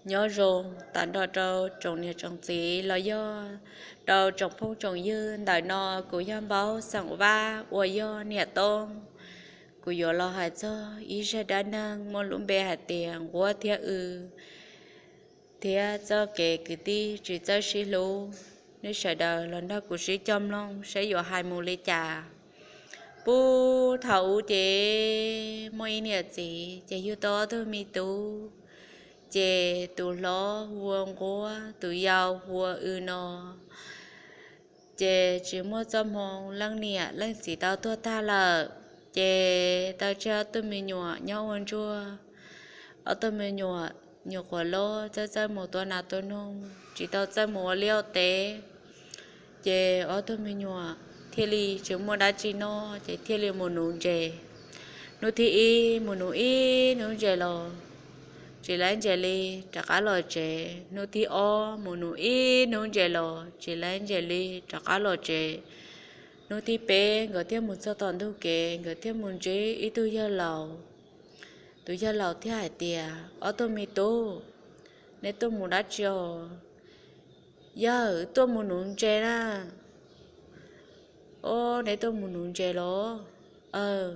Nyob zoo tag nrho rau tsoom niam tsoom txiv los yog rau tsoom phooj tsoom ywg. Ntawm no kuv yog Npaub xeem Vab uas yog niam Toob. Kuv yuav los hais txog ib zaj dab neeg muaj lub npe hais tias Nquab thiab W, thiab txoj kev kwv tij tsis txawj sib hlub. Nej sawv daws los nrog kuv sib coj mloog saib yuav hais mus li cas. Puag thaum ub ces muaj ib niam txiv ces yug tau ob tug me tub, ces tus hlob hu ua Nquab, tus yau hu ua W no. Ces tsis muaj txoj hmoo, leej niam leej txiv tau tuag tag lawm, ces tau tseg ob tug me nyuam nyob ua ntsuag. Ob tug me nyuam nyuam qhuav loj, txawj txawj mus tua nas tua noog, tsis tau txawj mus ua liaj ua teb. Ces ob tug me nyuam thiaj li tsis muaj dab tsi noj, ces thiaj li mus nuv ntses. Hnub thib ib mus nuv ib hnub ntses los tsis laib ntses li, rov qab los tsev. Hnub thib ob mus nuv ib hnub ntses los tsis laib ntses li, rov qab los tsev. Hnub thib peb nkawd thiaj mus txog tom ntug kev, nkawd thiaj mus ntsib ib tug yawg laus. Tus yawg laus thiaj hais tias, Ob tug me tub, neb tuaj mus dab tsi os? Yawg, wb tuaj mus nuv ntses na. Ob, neb tuaj mus nuv ntses los? Aw,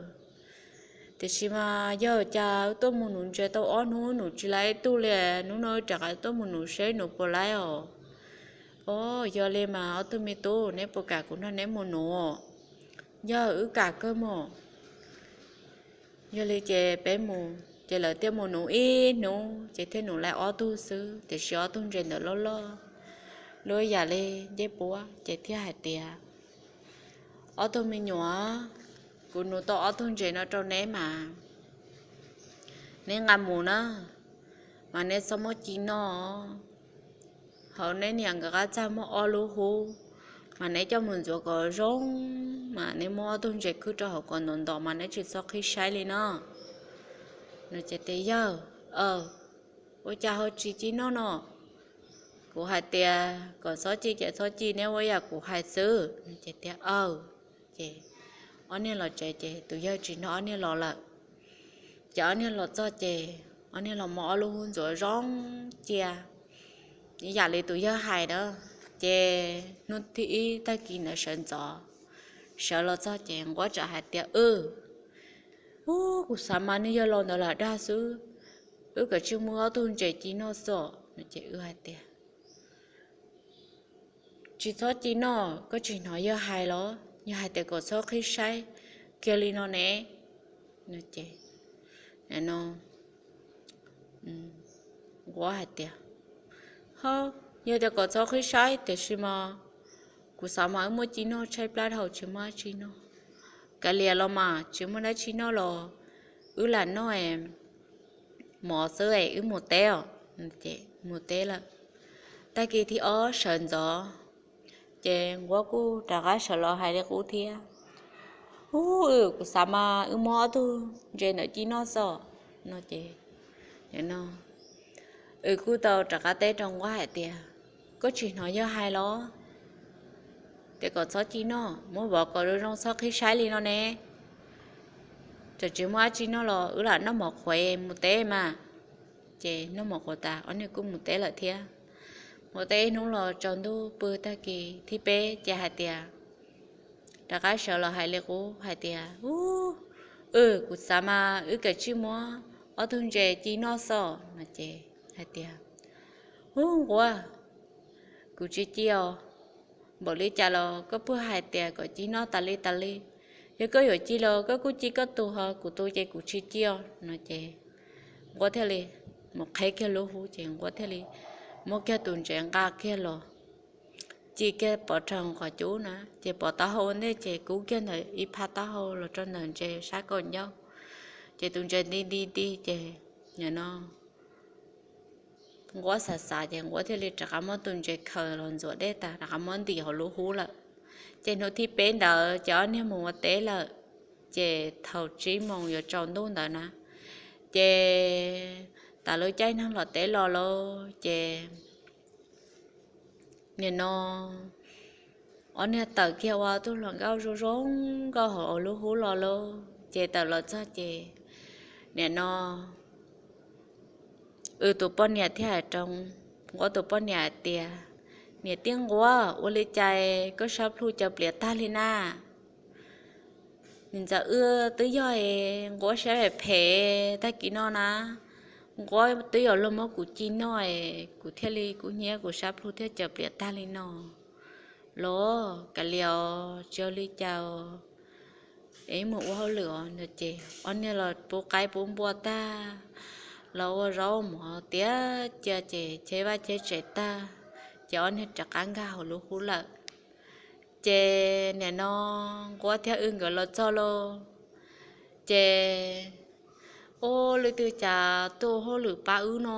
tiam sis mas yawg, cas wb tuaj mus nuv ntses tau ob hnub nuv tsis laib ib tug li, hnub no wb rov qab tuaj mus nuv seb nuv puas laib os. Ob, yog li mas ob tug me tub, neb puas kam kuv nrog neb mus nuv? Yawg, wb kam kawg mog. Yog li ces peb mus. Ces lawv thiaj mus nuv ib hnub ces thiaj nuv laib ob tug xwb, tiam sis ob tug ntses ntawd loj loj, lub yam li ncej puab, ces thiaj hais tias, Ob tug me nyuam, kuv nuv tau ob tug ntses no rau neb mas neb nqa mus na, mas neb txhob muab ci noj. Hauv neb niam nkawd qab txag muaj ob lub hub, mas neb coj mus ntxuav kom zoo, mas neb muab ob tug ntses khwb rau hauv kom ntom ntom, mas neb tsis txhob qhib saib li no. No ces tias, Yawg, ua cas ho tsis ci noj no? Kuv hais tias kom txhob ci ces txhob ci, neb ua yam kuv hais xwb. Ces tias, Aw. Ces ob niag los tsev ces tus yawg tsis nrog ob niag los lawm. Ces ob niag los txog ces ob niag los muab ob lub hub ntxuav zoo cia ib yam li tus yawg hais na. Ces hnub thib ib tag kis ntawd sawv ntxov, sawv los txog ces Nquab txawm hais tias, Wb, ub, kuv xav mas nws yog los ntawd lam dag xwb, wb kav tsij muab ob tug ntses ci noj xwb. No ces wb hais tias, Tsis txhob ci noj, koj tsis hnov yawg hais los? Yawg hais tias kom txhob qhib saib kiag li no ne. No ces Nquab hais tias, Ho, yog tias kom txhob qhib saib, tiam sis mas kuv xav mas wb muab ci noj tshaib plab dhau tsis muaj dab tsi noj. Kav liam los mas tsis muaj dab tsi noj los wb lam noj mov xwb es wb mus teb os. Ces mus teb lawm. Tag kis thib ob sawv ntxov, ces Nquab kuj rov qab sawv los hais li qub thiab, Ub, wb, kuv xav mas wb muab ob tug ntses ntawd ci noj xwb. No ces wb kuj tau rov qab teb rau Nquab hais tias, Koj tsis hnov yawg hais los? Tias kom txhob ci noj, muab vov kom zoo zoo txhob qhib saib li no ne. Txawm tsis muaj dab tsi noj los wb lam noj mov qhuav mus teb mas. Ces noj mov qhuav tas ob niag kuj mus teb lawm thiab. Mus teb ib hnub los tsaus ntuj pw, tag kis thib peb ces hais tias, rov qab sawv los hais li qub hais tias, Ub, wb, kuv xav mas wb kav tsij muab ob tug ntses ci noj xwb. No ces hais tias, Ub, Nquab, kuv tsis ci os. Npaum li cas los koj puag hais tias kom ci noj tas li tas li. Yog koj yuav ci los koj kuj ci koj tus ho, kuv tus ces kuv tsis ci os. No ces Nquab thiaj li mus qheb kiag lub hub ces Nquab thiaj li muab kiag tus ntses nqa kiag los, ci kiag pov rau qhov cub na, ces pov taub hau ua ntej ces kub kiag ntawm ib phab taub hau los rau ntawm ntses sab kaum ncauj. Ces tus ntses nti nti nti ces nim no Nquab xav xav ces Nquab thiaj li rov qab muab tus ntses khaws los ntxuav dej tas rov qab muab ntim hauv lub hub lawm. Ces hnub thib peb ntawd ces ob niag mus ua teb lawm. Ces thaum tsib moos yuav tsaus ntuj ntawd na, ces tas lub caij neeg los teb los lauj, ces nim no ob niag tawm kiag ua tug hluas nkauj zoo zoo nkauj hauv lub hub los lauj. Ces tawm los txog ces nim no Wb tus poj niam thiaj hais rau Nquab tus poj niam hais tias, Niam tij Nquab, ua li cas koj sab plhu caws pliav tag li na? Niam ntxawm, wb twb yog Nquab siab phem phem tag kis no na, Nquab twb yuav luag muab kuv ci noj es kuv thiaj li kub hnyiab kuv sab plhu thiaj caws pliav tag li no los. Kav liam, tsis ua li cas, es mus ua hauj lwm os. Ces ob niag los pub qaib pub npua tag, los ua zaub ua mov tiav cia ces cheb vaj cheb tsev tag, ces ob niag rov qab nkag hauv lub hub lawm. Ces nim no Nquab thiab wb nkawd los txog lauj, ces ua li twg cas tuaj ua hauj lwm pab wb no.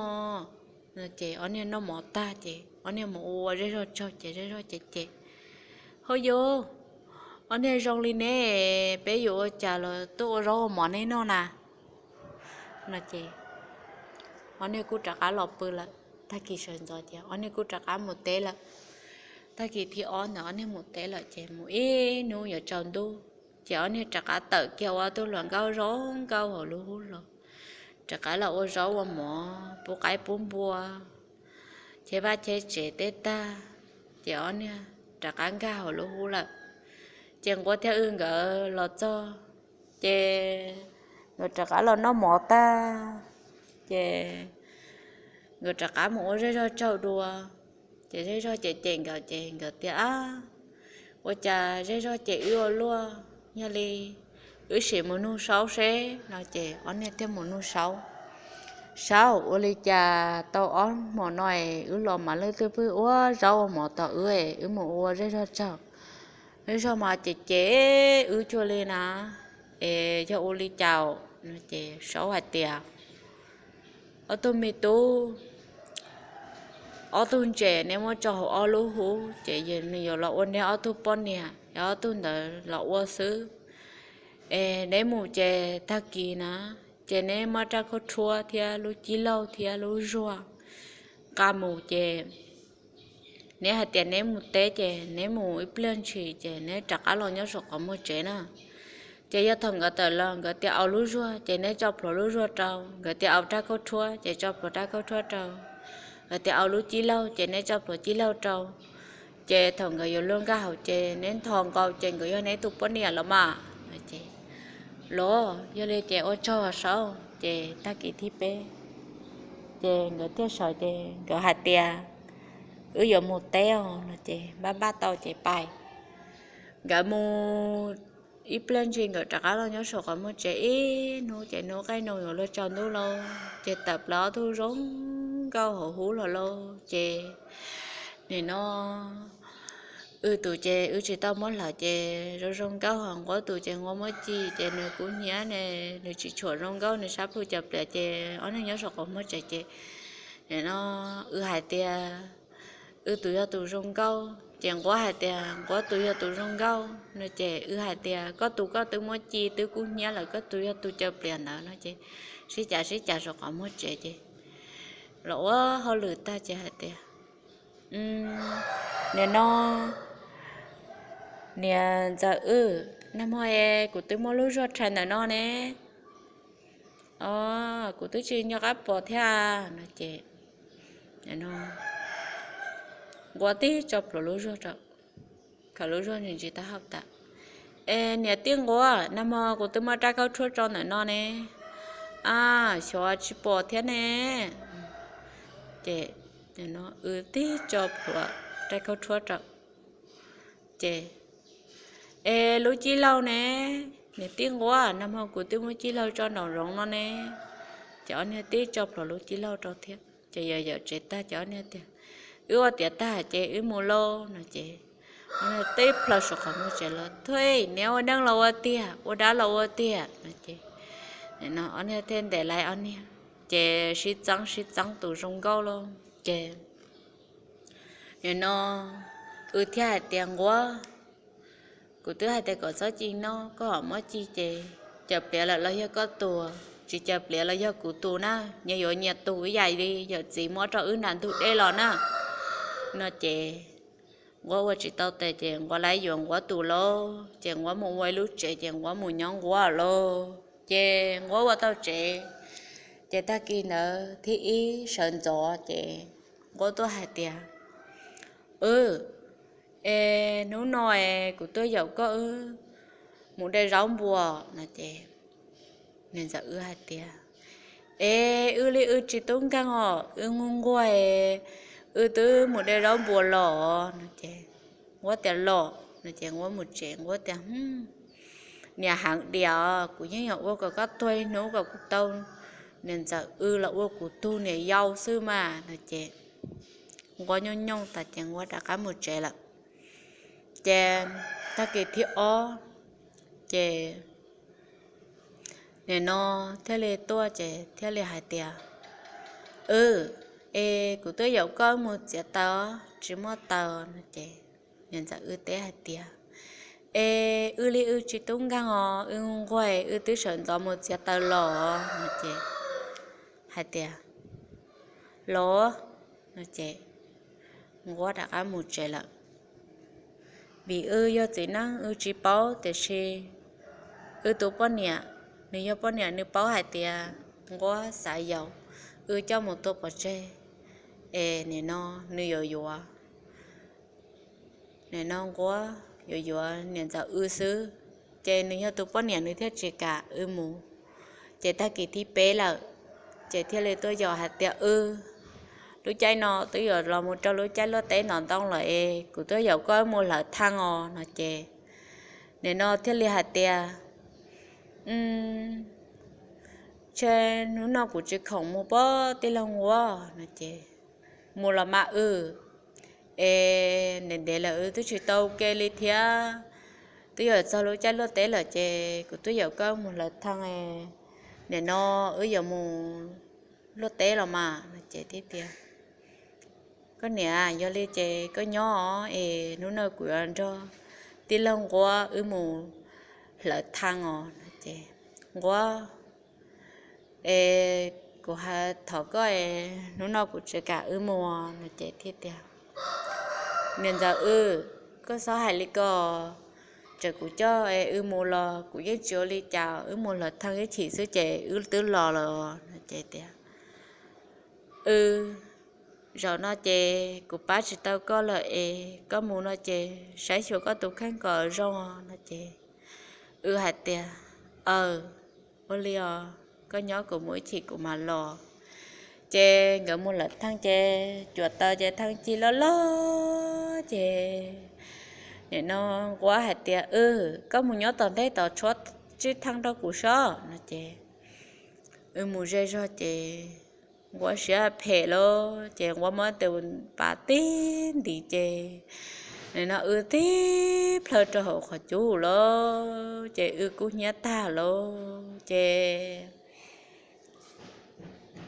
Ces ob niag noj mov tag ces ob niag mus ua zej zog tsaug ces zej zog ces ces, Hauj yau, ob niag zoo li neb, peb yuav ua cas los tuaj ua zaub ua mov neb noj na? No ces ob niag kuj rov qab los pw lawm. Tag kis sawv ntxov ces ob niag kuj rov qab mus teb lawm. Tag kis thib ob ntawd ob niag mus teb lawm ces mus ib hnub yuav tsaus ntuj ces ob niag rov qab tawm kiag ua ob tug hluas nkauj zoo nkauj hauv lub hub los, rov qab los ua zaub ua mov pub qaib pub npua, cheb vaj cheb tsev tej tag, ces ob niag rov qab nkag hauv lub hub lawm. Ces Nquab thiab wb nkawd los txog, ces nkawd rov qab los noj mov tag, ces nkawd rov qab mus ua zej zog tsaug dua. Ces zej zog ces cem nkawd ces nkawd tias, Ab, ua cas zej zog ces wb ua luaj, yog li wb sim mus nug Saub seb. No ces ob niag thiaj mus nug Saub, Saub, ua li cas tau ob hmo no es wb los mas leej twg pheej ua zaub ua mov tos wb es wb mus ua zej zog tsaug, zej zog mas ces ces wb cuag li na, es yog ua li cas? No ces Saub hais tias, Ob tug me tub, ob tug ntses neb muab tso hauv ob lub hub ces nws yuav los ua neb ob tug poj niam, yog ob tug ntawd los ua xwb. Es neb mus ces tag kis na, ces neb muab rab khaub rhuab thiab lub cib laug thiab lub zuag nqa mus ces neb hais tias neb mus teb ces neb mus ib pliag ntshis ces neb rov qab los nyob saum qhov muag tsev na. Ces yog thaum nkawd tawm los nkawd tias au lub zuag ces neb tso plhuav lub zuag rau, nkawd tias au rab khaub rhuab ces tso plhuav rab khaub rhuab rau, nkawd tias au lub cib laug ces neb tso plhuav cib laug rau. Ces thaum nkawd yuav luag nkag hauv ces neb ntho nkaus ces nkawd yog neb tus poj niam los mas. Los yog li ces ua tsaug Saub. Ces tag kis thib peb ces nkawd thiaj sawv ces nkawd hais tias, Wb yuav mus teb os. No ces npaj npaj tau ces pais. Nkawd mus ib pliag ntshis nkawd rov qab los nyob saum qhov muag tsev ib hnub ces hnub qaij nroos yuav luag tsaus ntuj lawm ces tawm plaws ob tug zoo nkauj hauv hub los lauj. Ces nim no wb tus ces wb tsis tau muab hlawv ces zoo zoo nkauj hos, Nquab tus ces Nquab muab ci ces nws kub hnyiab ne, nws tsis tshua zoo nkauj, nws sab plhu caws pliav ces ob neeg nyob saum qhov muag tsev ces nim no wb hais tias wb tus yog tus zoo nkauj ces Nquab hais tias Nquab tus yog tus zoo nkauj no ces wb hais tias koj tus koj twb muab ci twb kub hnyiab lawm, koj tus yog tus caws pliav ntawd no ces sib cav sib cav saum qhov muag tsev ces los ua hauj lwm tag ces hais tias, Nim no niam ntxawm, wb nag hmo es kuv twb muab lub zuag rhais ntawm no ne, o, kuv twb tsis nco qab pom thiab no ces Nquab tib tso plhuav lub zuag rau, khaws lub zuag ntsis ntsis taub hau tas, Es niam tij Nquab, nag hmo kuv twb muab rab khaub rhuab tso ntawm no ne, a, xyov tsis pom thiab ne. Ces wb tib tso plhuav rab khaub rhuab rau ces, Es lub cib laug ne, niam tij Nquab, nag hmo kuv twb muab cib laug tso nraum zoov no ne. Ces ob niag tib tso plhuav lub cib laug rau thiab ces yawm yawm tsev tag ces ob niag tias, Wb ua tiav tag ces wb mus lauj no ces ob niag tib plhaw saum qhov muag tsev los, Thuj, neb ua neej los ua tiag, ua dab los ua tiag no ces ob niag thiaj ntes lais ob niag ces sib txeeb sib txeeb tus zoo nkauj lauj. Ces nim no wb thiaj hais tias, Nquab, kuv twb hais tias kom txhob ci noj, koj ho muab ci ces caws pliav lawm los yog koj tus, tsis caws pliav los yog kuv tus na, nyias yuav nyias tus ib yam li yawm txiv muab rau wb nram ntug dej los na. No ces Nquab ua tsis tau tes ces Nquab laib yuav Nquab tus lauj, ces Nquab mus ua ib lub tsev ces Nquab mus nyob Nquab lawm. Ces Nquab ua tau tsev Ces tag kis ntawd thib ib sawv ntxov ces Nquab tuaj hais tias, Wb, es hnub no es kuv tuaj yaum koj wb mus de zaub npua no ces niam ntxawm wb hais tias, Es wb li wb tsis tub nkeeg os, wb nquag nquag, wb twb mus de zaub npua los no ces Nquab tias, Los no ces Nquab mus tsev. Nquab tias, Niam heev diam, kuv yeej yuav ua kom koj tuag ib hnub kom kuv tau niam ntxawm wb los ua kuv tug niam yau xwb mas no ces Nquab nyooj nyooj tas ces Nquab rov qab mus tsev lawm. Ces tag kis thib ob ces nim no thiaj li tuaj ces thiaj li hais tias, Wb, es kuv twb yaum koj mus txiav taws tsis muaj taws no ces niam ntxawm wb teb hais tias, Es wb li wb tsis tub nkeeg os, wb nquag nquag, wb twb sawv ntxov mus txiav taws los no ces hais tias, Los no ces Nquab rov qab mus tsev lawm. Vim wb yog txiv neej wb tsis paub, tiam sis wb tus poj niam, nws yog poj niam nws paub hais tias Nquab xav yaum wb coj mus tua pov tseg, es nim no nws yuav yuav, nim no Nquab yuav yuav niam ntxawm wb xwb, ces nws yog tus poj niam nws thiaj tsis kam wb mus. Ces tag kis thib peb lawm, ces thiaj li tuaj yaum hais tias, Wb, lub caij no twb yuav los mus rau lub caij luaj teb ntov ntoo lawm es kuv tuaj yaum koj mus hlawv thaj os no ces nim no thiaj li hais tias, Ntshe hnub no kuv tsis khoom mus pob tij laug Nquab no ces, Mus los mas wb, es ntev ntev lawm wb twb tsis tau ke li thiab, twb yuav txog lub caij luaj teb lawm ces kuv twb yaum koj mus hlawv thaj, nim no wb yuav mus luaj teb los mas no ces thiaj tias, Koj niam, yog li ces koj nyob es hnub no kuv yuav nrog tij laug Nquab wb mus hlawv thaj os no ces, Nquab, es kuv hais thov koj, hnub no kuv tsis kam wb mus no ces thiaj tias, Niam ntxawm wb, koj txhob hais li ko, txawm kuv coj es wb mus los kuv yeej tsis ua li cas, wb mus hlawv thaj ib chim xwb ces wb twb los lawm no ces tias, Wb, zaum no ces kuv pab tsis tau koj lawm es koj mus no ces saib xyuas koj tus kheej kom zoo no ces wb hais tias, Aw, ua li os, koj nyob kuv mus ib chim kuv mam los. Ces nkawd mus hlawv thaj ces cuam taws ces thaj cig loj loj ces nim no Nquab hais tias, Wb, koj mus nyob tom ntej tod tshuab tsib thaj rau kuv sob no ces wb mus ze zog ces Nquab siab phem lawm ces Nquab muab tus pas tib ntiv ces nim no wb tib plhaw rau hauv qhov cub lawm ces wb kub hnyiab tag lawm ces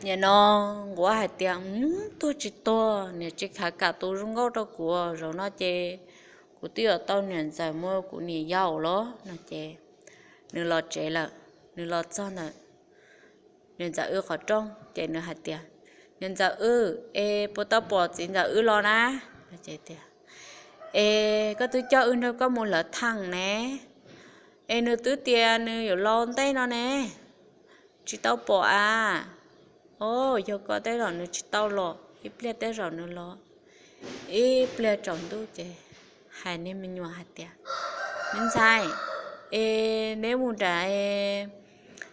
nim no Nquab hais tias, Tuag tsis tuag, niam tsis khav kam tus zoo nkauj rau kuv, zaum no ces kuv twb yuav tau niam ntxawm mus ua kuv niam yau lawm no ces nws los tsev lawm. Nws los txog ntawm niam ntxawm wb qhov rooj ces nws hais tias, Niam ntxawm wb, es puas tau pom txiv ntxawm wb los na? Es koj twb coj wb nrog koj mus hlawv thaj ne, es nws twb tias nws yuav los ntej no ne, tsis tau pom a. O, yog koj tej zaum nws tsis tau los, ib pliag tej zaum nws los. Ib pliag tsaus ntuj ces hais niag me nyuam hais tias, Me ntxhais, es neb mus nram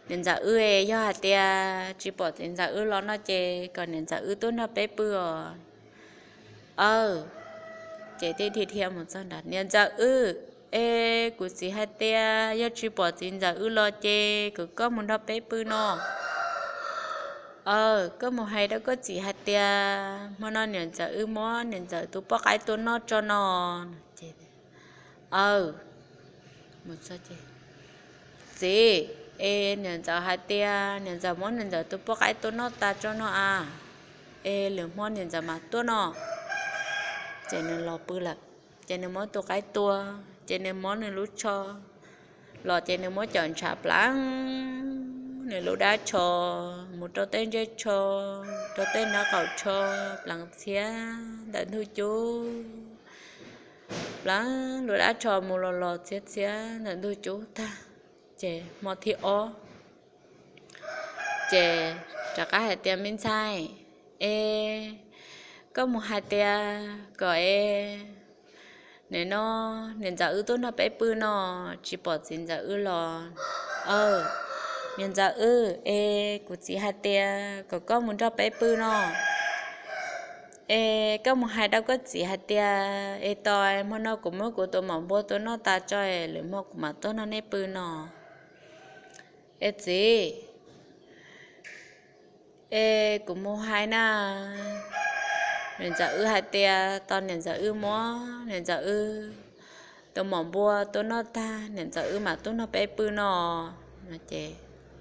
niam ntxawm wb, yog hais tias tsis pom txiv ntxawm wb los no ces kom niam ntxawm wb tuaj nrog peb pw os. Aw, ces thiaj dhia dhia mus txog nrad, Niam ntxawm wb, es kuv txiv hais tias yog tsis pom txiv ntxawm wb los ces kom koj mus nrog peb pw no. Aw, koj mus hais rau koj txiv hais tias hmo no niam ntxawm wb muab niam ntxawm tus poj qaib tua noj tso no. Aw, txiv, es niam ntxawm hais tias niam ntxawm muab niam ntxawm tus poj qaib tua noj tas tso no a, es lwm hmo niam ntxawm mam tuaj no. Ces nws los pw lawm, ces nws muab tus qaib tua, ces nws muab nws lub tsho los ces nws muab cov ntshav pleev nws lub dab tsho mus rau tej ntsej tsho, rau tej nraub qaum tsho, pleev txhiab ntawm ntug cub, pleev lub dab tsho mus los los txhiab txhiab ntawm ntug cub tag, ces hmo thib ob ces rov qab hais tias, Me ntxhais, es koj mus hais tias kom es nim no niam ntxawm wb tuaj nrog peb pw no, tsis pom txiv ntxawm wb los. Aw, niam ntxawm wb, es kuv txiv hais tias kom koj mus nrog peb pw no, es koj mus hais rau koj txiv hais tias, Es tos hmo no kuv muab kuv tus maum npua tua noj tas tso, lwm hmo kuv mam tuaj nrog nej pw no. Es txiv, es kuv mus hais na, niam ntxawm wb hais tias tos niam ntxawm wb muab niam ntxawm wb tus maum npua tua noj tag, niam ntxawm wb mam tuaj nrog peb pw no. Ces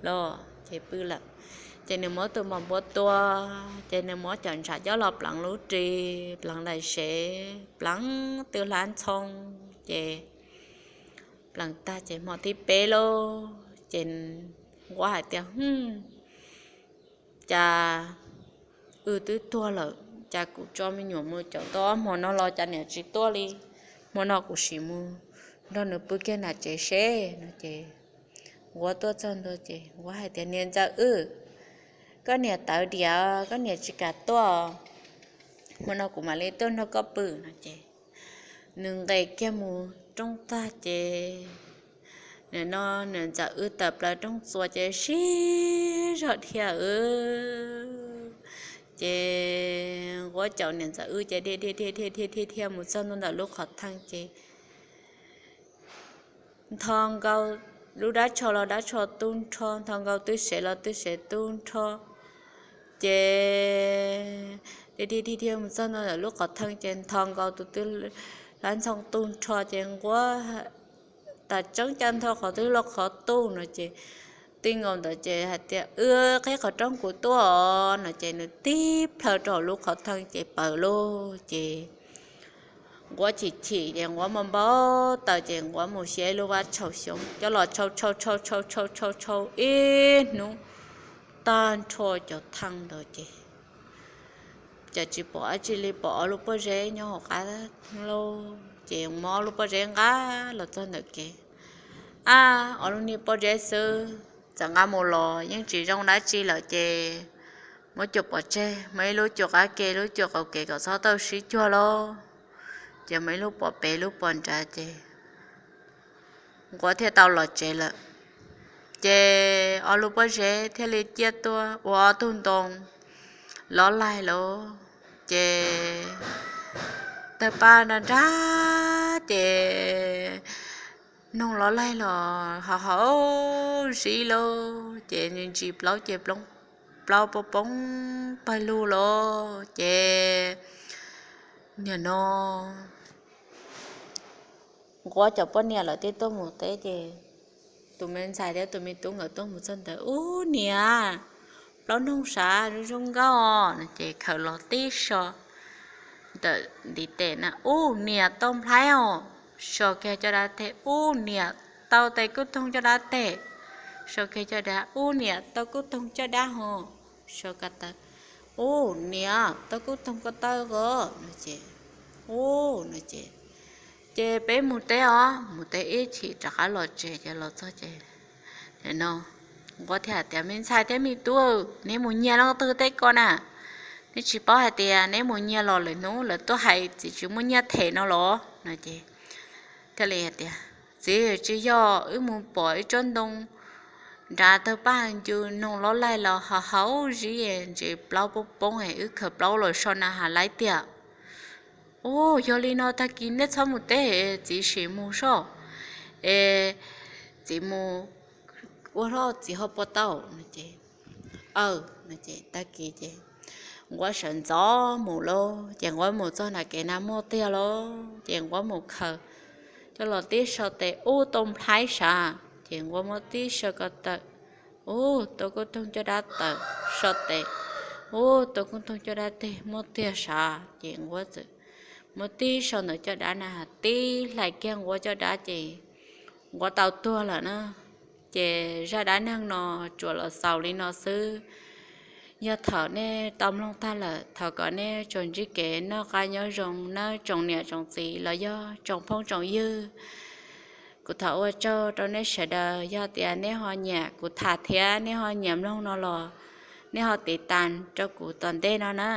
los ces pw lawm. Ces nws muab tus maum npua tua, ces nws muab cov ntshav coj los pleev lub ris, pleev daim sev, pleev tw hlab ntxhoo, ces pleev tag ces hmo thib peb lauj, ces Nquab hais tias, Hm, cas wb twb tuag lawm, cas kuv tso me nyuam mus caum tau ob hmo no los cas niam tsis tuaj li? Hmo no kuv sim mus nrog nws pw kiag nram tsev seb no. Ces Nquab tuaj txog ntua ces Nquab hais tias, Niam ntxawm wb, koj niam tawv diam, koj niam tsis kam tuaj, hmo no kuv mam li tuaj nrog koj pw no. Ces nws nqes kiag mus rooj tag ces nim no niam ntxawm wb tawm plaws rooj txuas ces sib zog dhia wb. Ces Nquab caum niam ntxawm wb ces dhia dhia dhia dhia dhia dhia dhia mus txog ntua ntawm lub qhov thee ces nthos nkaus, lub dab tsho los dab tsho tu nrho, nthos nkaus tw sev los tw sev tu nrho. Ces dhia dhia dhia dhia mus txog ntua ntawm lub qhov thee ces nthos nkaus tus twg hlab ntxhoo tu nrho ces Nquab tas tseeb cas nthos qhov twg los qhov tu no ces tij nkaus ntawd ces hais tias, Wb qhib qhov rooj kuv tuaj no ces nws tib plhaw rau lub qhov thee ces pawv lauj. Ces Nquab chim chim ces Nquab mus npau taws ces Nquab mus xyaw lub vaj tshau xyoob coj los tshau tshau tshau tshau tshau tshau tshau ib hnub tag nrho cov thee ntawd ces cas tsis pom dab tsi li, pom ob lub pob zeb nyob hauv qab lauj. Ces muab ob lub pob zeb nqa los txog ntawm kev. Ab, ob lub niag pob zeb xwb, txawm nqa mus los yeej tsis zoo dab tsi lawm ces muab cuam pov tseg, muab ib lub cuam qab ke, lub cuam qaum kev kom txhob tau sib cuag lauj. Ces muab ib lub pov pem lub pov nrad ces Nquab thiaj tau los tsev lawm. Ces ob lub pob zeb thiaj li ciaj tuaj ua ob tug ntoo lob laig lauj. Ces tawg paj nra nrag ces noog lob laig los haus haus zib lauj. Ces ntsis plaub ces plaub poob poob pawg lug lauj. Ces nim no Nquab cov poj niam lawv twb tuaj mus teb ces tus me ntxhais thiab tus me tub nkawd tuaj mus txog ntawd, Ub niam, plaub noog sav zoo zoo nkauj no ces khaws los tib so ntawm ntiv tes na, Ub niam, tau nplhaib os. So kiag caj dab teg, Ub niam, tau tes kub toog caj dab teg. So kiag caj dab, Ub niam, tau kub toog caj dab ho. So ko taw, Ub niam, tau kub toog ko taw os no ces, Ub no ces, Ces peb mus teb os. Mus teb ib chim rov qab los tsev ces los txog ces no Nquab thiaj hais tias, Me ntxhais thiab me tub, neb mus nyiag leej twg teb ko na? Neb tsis paub hais tias neb mus nyiag los lwm hnub lawv tuaj hais txiv tsis muaj nyiaj them no los no ces thiaj li hais tias, Txiv, tsis yog, wb mus pom ib tsob ntoo nrad tawg paj ncw, noog lob laig los haus haus zib ntsis plaub poob poob es wb khaws plaub los so na has laib tiag. Ub, yog li no tag kis neb txhob mus teb, txiv sim mus soj es txiv mus ua hlob txiv ho puas tau no ces, aw no ces tag kis ces Nquab sawv ntxov mus lauj. Ces Nquab mus txog nram kev na muaj tiag lauj. Ces Nquab mus khaws coj los tib so tes, Ub, tau nplhaib sav. Ces Nquab muab tib so ko taw, Ub, tau kub toog caj dab tawm, so tes, Ub, tau kub toog caj dab teg, muaj tiag sav. Ces Nquab txawm muab tib so ntawm caj dab na tib hlais kiag Nquab caj dab ces Nquab tau tuag lawm na. Ces zaj dab neeg no tsuas los xaus li no xwb. Yog thaum nej tau mloog tag lawm, thov kom nej tsuas ntsib kev noj qab nyob zoo nawb tsoom niam tsoom txiv los yog tsoom phooj tsoom ywg. Kuv thov ua tsaug rau nej sawv daws, yog tias nej ho nyiam kuv tham thiab nej ho nyiam mloog no los Nej ho tiv tas rau kuv tom ntej no na.